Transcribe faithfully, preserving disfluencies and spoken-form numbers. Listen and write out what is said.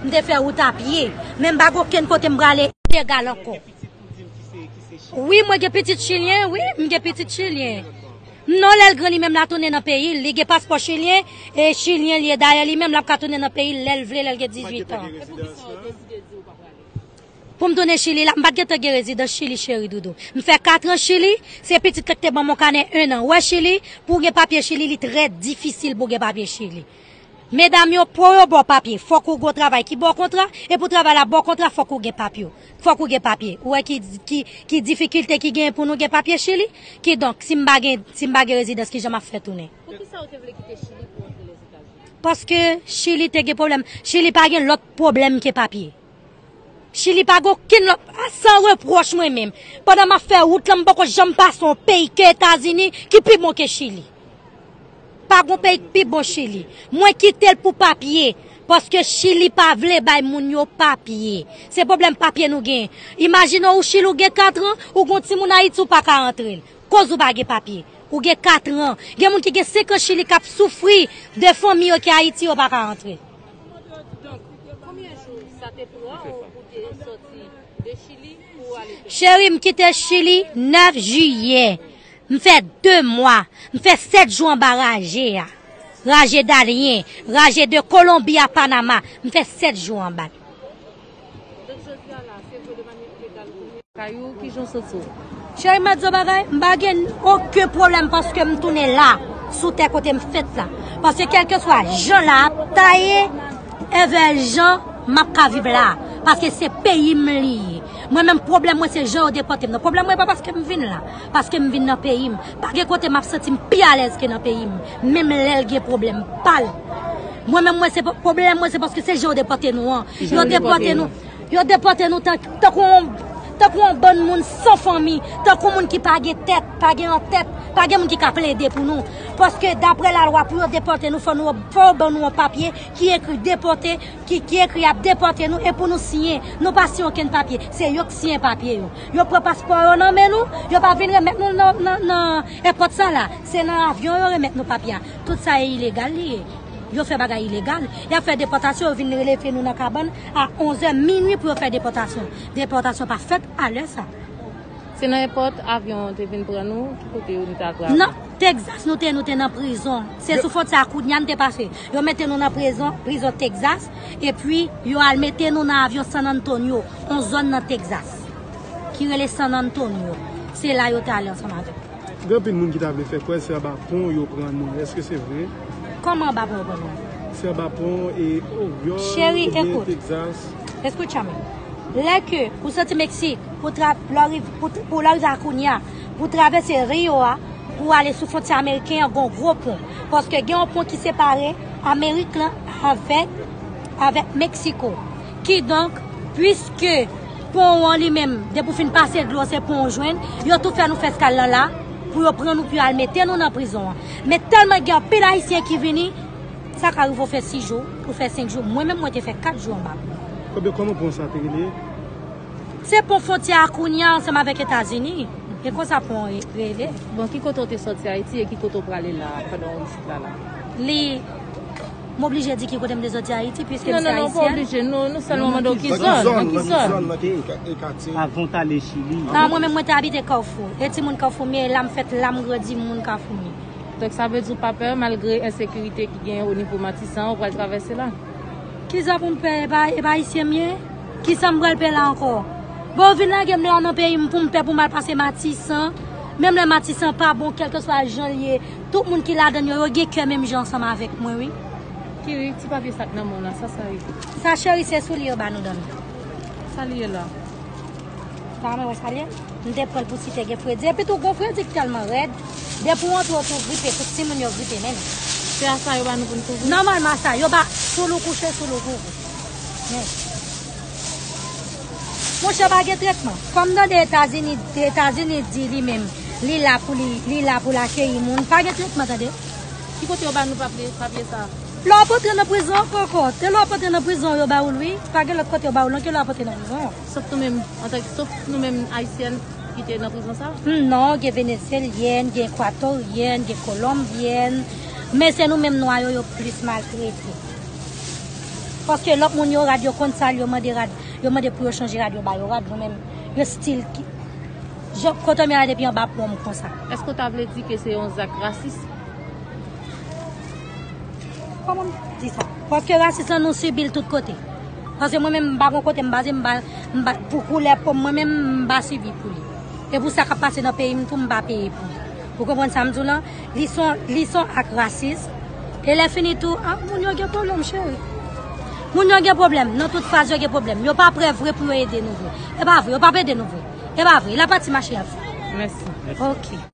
M te fè wout a pye, men m pa gen okenn kote m prale ilegal ankò. Wi, mwen gen pitit chilyen, wi, m gen pitit chilyen. Non, lè l gran li menm l a tounen nan peyi l, li gen paspò chilyen, e chilyen li ye. Dayè, li menm l ap ka tounen nan peyi l lè l vle, lè l gen dizuit an. Pou m tounen Chili la, m pa t gentan gen rezidans Chili, cheri doudou. M fè kat an Chili, se pitit la ki te ban m yon kanè en an. Ou wè Chili, pou w gen papye Chili, li trè difisil pou w gen papye Chili. Medam yo, pou yo ba w papye, fòk ou gen yon travay ki ba w kontra, e pou travay la ba w kontra, fòk ou gen papye. Fòk ou gen papye. Ou wè ki, ki, ki difikilte ki genyen pou nou gen papye Chili? Kidonk, si m pa gen, si m pa gen rezidans, kijan m ap fè tounen? Poukisa ou te vle kite Chili pou antre Lèzetazini? Paske Chili te gen pwoblèm. Chili pa gen lòt pwoblèm ke papye. Chili pa gen okenn lòt, a, san repwòch mwen menm. Pandan m ap fè wout lan, m poko janm pase yon peyi ke Etazini ki pi bon ke Chili. Pa gen peyi ki pi bon Chili. Mwen kite l pou papye, paske Chili pa vle bay moun yo papye. Se pwoblèm papye nou gen. Imajine w, ou Chili, ou gen kat an, ou gen yon timoun Ayiti, ou pa ka antre l. Koz ou pa gen papye. Ou gen kat an. Gen moun ki gen senk an Chili k ap soufri de fanmi yo ki Ayiti, yo pa ka antre. Donk, konbyen jou sa te pran ou pou te soti de Chili pou w ale Pèn? Cheri, m kite Chili nèf jiyè. M fè de mwa. M fè sèt jou anba raje a. Raje Darien, raje de Kolonbi a Panama. M fè sèt jou anba l. Donk, jodi a la, se vre de manyè ilegal ou vini kay ou, kijan w santi w? Cheri, m ap di w bagay, m pa gen okenn pwoblèm paske m tounen la, sou tè kote m fèt la. Paske kèlkeswa jan la ap ta ye, envè jan m ap ka viv la. Paske se peyi m li ye. Mwen menm, pwoblèm mwen se jan yo depòte m nan. Pwoblèm mwen pa paske m vin la, paske m vin nan peyi m. Pa gen kote m ap santi m pi alèz ke nan peyi m, menm lè l gen pwoblèm pa l. Mwen menm, mwen se po-, pwoblèm mwen se paske se jan yo depòte nou an. Yo depòte nou. Yo depòte nou tan-, tankou yon, tankou yon bann moun san fanmi, tankou moun ki pa gen tèt, pa gen antèt, pa gen moun ki ka plede pou nou. Paske daprè lalwa, pou yo depòte nou, fò nou, fò yo ban nou yon papye ki ekri depòte, ki, ki ekri y ap depòte nou, e pou nou siyen. Nou pa siyen okenn papye. Se yo k siyen papye yo. Yo pran paspò yo nan men nou, yo pa vin remèt nou nan, nan, nan èpòt sa la. Se nan avyon yo remèt nou papye a. Tout sa e ilegal li ye. Yo fè bagay ilegal. Y ap fè depòtasyon, yo vin releve nou nan kabann a onz è minui pou yo fè depòtasyon. Depòtasyon pa fèt a lè sa. Se nan èpòt avyon an te vin pran nou, ki kote nou te al travay? Nan Texas nou te, nou te nan prizon. Se sou fwontyè a kounye a n te pase. Yo mete nou nan prizon, prizon Texas, epi yo al mete nou nan avyon San Antonio, yon zòn nan Texas, ki rele San Antonio. Se la yo te ale ansanm avèk nou. Gen anpil moun ki ta vle fè kwè se anba pon yo pran nou. Èske se vre? Kòman anba pon yo pran nou? Se anba pon e Oryòl Cheri, oubyen ekout. Texas. Escúchame. Lè ke ou soti Meksik, pou tra-, pou lè w riv-, pou, pou lè w rive a Acuña, pou travèse Rio a, pou ale sou fwontyè ameriken an, gon gwo pon. Paske gen yon pon ki separe Amerik lan avèk, avèk Meksiko. Kidonk, piske pon an li menm, depi w fin pase dlo, se pon w jwenn, yo tou fè nou fè eskal lan la, pou yo pran nou, pou yo al mete nou nan prizon an. Men tèlman gen anpil Ayisyen ki vini, sa ka rive w fè sis jou, ou fè senk jou. Mwen menm, mwen te fè kat jou anba. Kòman, kòman pon sa te rele? Se pon fwontyè a Acuña ansanm avèk Etazini. E konsa pon an re-, rele. Bon, ki kote w te sòti Ayiti e ki kote w prale la pandan w isit la la? Li, m oblije di ki kote m te sòti Ayiti, piske m se ayisyèn. Non, non, non, ou pa oblije. Nou, nou sèlman mande w ki zòn, nan ki zòn. Nan ki katye? Avan w t ale Chili. A, mwen menm, mwen te abite Kafou. E timoun Kafou m ye, la m fèt, la m grandi, m moun Kafou m ye. Donk, sa vle di w pa pè, malgre ensekirite ki genyen o nivo Matisan, ou pral travèse la? Kisa pou m pè? E pa, e pa ayisyen m ye? Kisa m pral pè la ankò? Bon, yo vin lage m la nan peyi m pou m pè pou m al pase Matisan. Menm lè Matisan pa bon, kèlkeswa jan l ye, tout moun ki ladan l yo, yo gen kè menm jan ansanm avèk mwen, wi. Kiri, ti papye sa k nan men w la, sa sa ye? Sa, cheri, se soulye yo ba nou dòmi. Sa li ye la? Sa mwen wè sa l ye? M te pran l pou si te gen fredi. Epi tou, gon fredi k tèlman rèd. Depi w antre, w tou gripe, tout timoun yo gripe menm. Se a sa yo ba nou pou n kouvri? Nòmalman, a sa. Yo ba sou lou kouche, sou lou kouvri. Men. Monchè, pa gen tretman. Kòm tande Etazini, Etazini di li menm, li la pou li, li la pou l akeyi moun. Pa gen tretman, tande. Ki kote yo ba nou papye, papye sa? Lè w ap antre nan prizon ankò, ankò. Te lè w ap antre nan prizon, yo ba ou l, wi. Pa gen lòt kote yo ba ou l, non, ke lè w ap antre nan prizon. Sof nou menm, antanke, sof nou menm Ayisyèn ki te nan prizon sa? Hmm, non, gen Venezyelyèn, gen Ekwatoryen, gen Kolonbyèn. Men se nou menm nwa yo, yo plis maltrete. Paske lòt moun yo rad, yo konn sa l, yo mande rad, yo mande pou yo chanje rad, yo ba yo rad, nou menm, yo still ki. Jan, kote m ye la depi anba pon m konsa. Èske w ta vle di ke se yon zak rasis? Kòman m di sa? Paske rasis lan nou sibi l tout kote. Paske mwen menm m pa gon kote m baze, m pa, m pa, pou koulè po m, mwen menm m pa sibi pou li. E pou sa k ap pase nan peyi m tou, m pa peye pou li. Ou konprann sa m di w lan? Li son, li son ak rasis. E lè fini tou, ah, moun yo gen pwoblèm, cheri. Moun yo gen pwoblèm. Nan tout faz, yo gen pwoblèm. Yo pa prè vre pou yo ede nou vre. E pa vre, yo p ap ede nou vre. E pa vre. La pati mache ap fè. Mèsi. Ok.